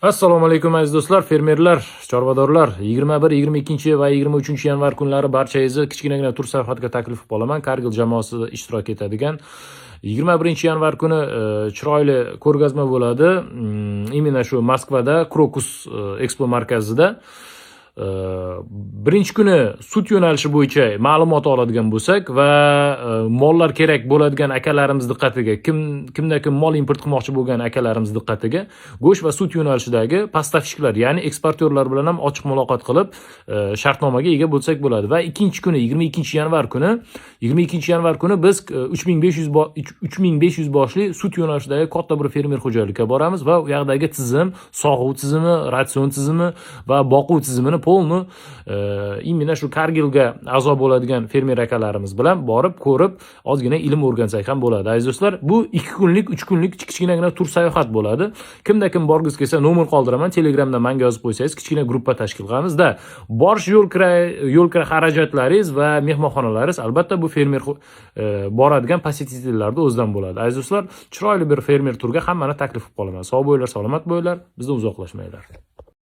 Assalomu alaykum, aziz do'stlar, fermerlar, chorvadorlar. 21, 22 va 23 yanvar kunlari barchangizni kichkinagina tur sayohatga taklif qilib qolaman. Cargill jamoasi ishtirok etadigan 21 yanvar kuni chiroyli ko'rgazma bo'ladi. Именно shu Moskvada Krokus Expo markazida. Birinchi kuni sut yo'nalishi bo'yicha ma'lumot oladigan bo'lsak va mollar kerak bo'ladigan akalarimiz diqqatiga, kimda kim mol import qilmoqchi bo'lgan akalarimiz diqqatiga, go'sht va sut yo'nalishidagi поставщик lar, ya'ni eksportyorlar bilan ham ochiq muloqot qilib, shartnomaga ega bo'lsak bo'ladi. Va ikkinchi kuni, 22 yanvar kuni, 22 yanvar kuni biz 3500 3500 boshli sut yo'nalishidagi katta bir fermer xo'jalikka boramiz va u yoqdagi tizim, sog'uv tizimi, ratsion tizimi va boquv tizimini полный именно shu Cargillga a'zo bo'ladigan fermer akalarimiz bilan borib ko'rib, ozgina ilm o'rgansak ham bo'ladi. Aziz do'stlar, bu 2 kunlik, 3 kunlik kichkinagina tur sayohat bo'ladi. Kimda kim borgisi kelsa, nomer qoldiraman, Telegramda manga yozib qo'ysangiz, kichkina gruppa tashkil qilamiz da borish, yo'l kira xarajatlaringiz va mehmonxonalaringiz albatta bu fermer boradigan посетитель larni o'zidan bo'ladi. Aziz do'stlar, chiroyli bir fermer turga hammani taklif qilib qolaman. Sog' bo'linglar, salomat bo'linglar, bizdan uzoqlashmanglar.